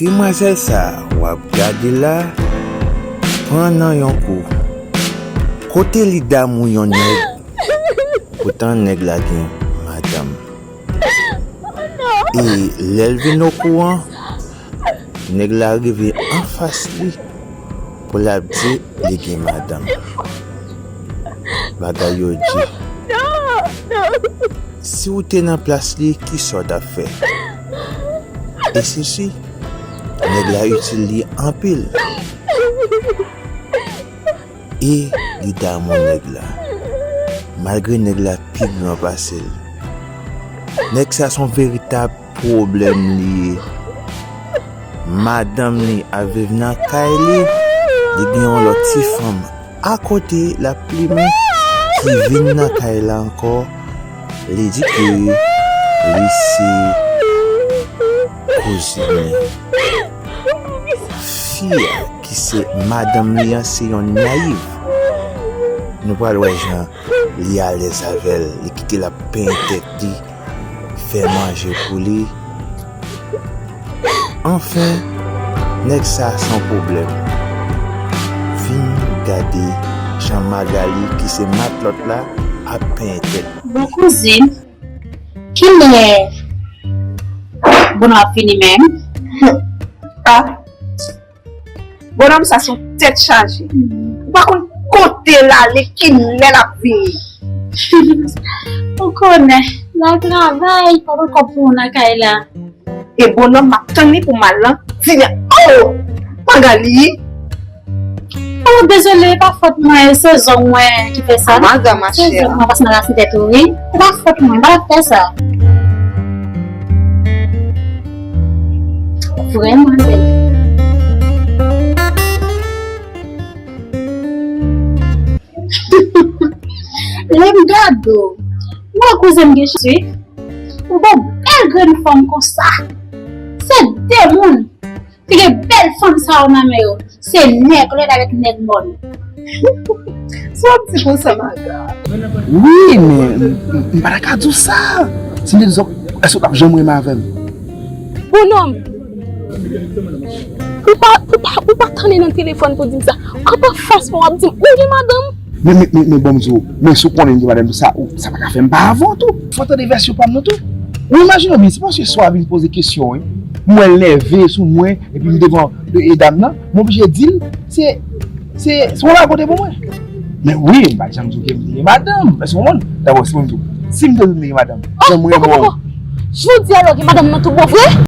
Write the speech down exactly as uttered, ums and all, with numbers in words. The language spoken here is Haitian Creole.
Demwazèl sa a w ap gade la pran nan yon kou. Kote li damou yon nèg, poutan nèg la gen madanm. E lè l vin okouran, nèg la rive anfas li pou l ap di li gen madanm. Bagay yo di. Si w te nan plas li, kisa w t ap fè? E sesi, nèg la itil li anpil. E li damou nèg la. Malgre nèg la pi gran pase l. Nèg sa se yon veritab pwoblèm li ye. Madanm li ap viv nan kay li, li gen yon lòt ti fanm akote l ap plimen ki vin nan kay la ankò. Li di ke li se kouzin li. Fi a ki se madanm li an se yon nayiv. Nou pral wè jan li alèz avè l, li kite l ap penyen tèt li, fè manje pou li. Anfen, nèg sa se yon pwoblèm. Vin gade jan Magali ki se matlòt la ap penyen tèt. Bon kouzin, kilè bonòm ap vini menm? Ah, bonòm sa se yon tèt chaje. Ou pa konn kote l ale, kilè l ap vini. Ou konnen, l al travay, pa pran kòb pou moun nan kay la. E bonòm m ap tann li pou m al lan di li, oh! Magali! Oh, dezole, e pa fòt mwen, se zong mwen ki fè sa. Maga, ma chère. Se zong mwen, paske nan rasin tèt ou, wi. E pa fòt mwen, m pa t ap fè sa. Vrèman, bèl. Lè m gade w, ou wè kouzen m gen chans, wi. Ou bon bèl grenn fanm konsa. Se de moun ki gen bèl fanm sa yo nan men yo. Se nèg lèd avèk nèg mòn. Sa w ap di konsa, Maga? Wi, men m, m, m pa ta ka di w sa. Si m te di w sa, èske w t ap janm renmen avè m? Bonòm, ou pa, ou pa, ou pa tande nan telefòn pou di m sa. Kanpe anfas mwen, w ap di m ou gen madanm. Men, men, men, men, bon, m di w, men si w konnen m gen madanm, sa, ou, sa pa ka fè m pa avè w tou. Fò w tande vèsyon pa m nan tou. Ou imajine w byen, se paske swa vin poze kesyon, wi. M wè l nève sou mwen, epi m devan, e, e dam nan, m oblije di l, se, se, se yon lagonte pou mwen. Men wi, m pa t janm di w ke m te gen madanm, èske w konprann? Dabò, si mwen m di w, si m te di m te gen madanm, jan mwen bon. Jodi a, w gen madanm nan tou bon vre?